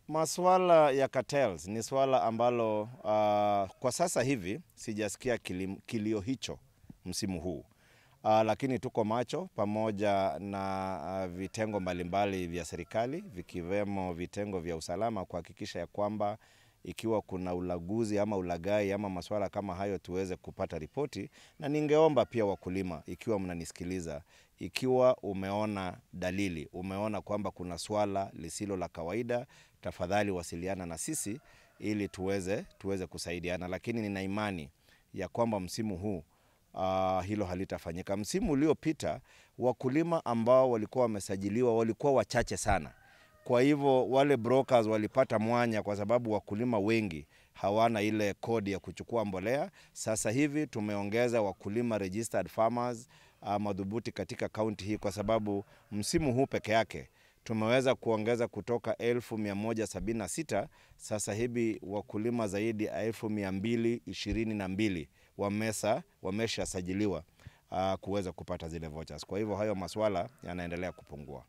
Maswala ya cartels ni swala ambalo kwa sasa hivi sijasikia kilio hicho msimu huu. Lakini tuko macho pamoja na vitengo mbalimbali vya serikali vikiwemo vitengo vya usalama kuhakikisha ya kwamba ikiwa kuna ulaguzi ama ulaghai ama maswala kama hayo tuweze kupata ripoti. Na ningeomba pia wakulima, ikiwa mnanisikiliza, ikiwa umeona dalili, umeona kwamba kuna swala lisilo la kawaida, tafadhali wasiliana na sisi ili tuweze kusaidiana. Lakini nina imani ya kwamba msimu huu hilo halitafanyika. Msimu uliopita wakulima ambao walikuwa wamesajiliwa walikuwa wachache sana. Kwa hivyo wale brokers walipata mwanya kwa sababu wakulima wengi hawana ile kodi ya kuchukua mbolea. Sasa hivi tumeongeza wakulima registered farmers madhubuti katika kaunti hii, kwa sababu msimu huu peke yake tumeweza kuongeza kutoka 1,176, sasa hivi wakulima zaidi ya 2,222 wameshasajiliwa kuweza kupata zile vouchers. Kwa hivyo hayo maswala yanaendelea kupungua.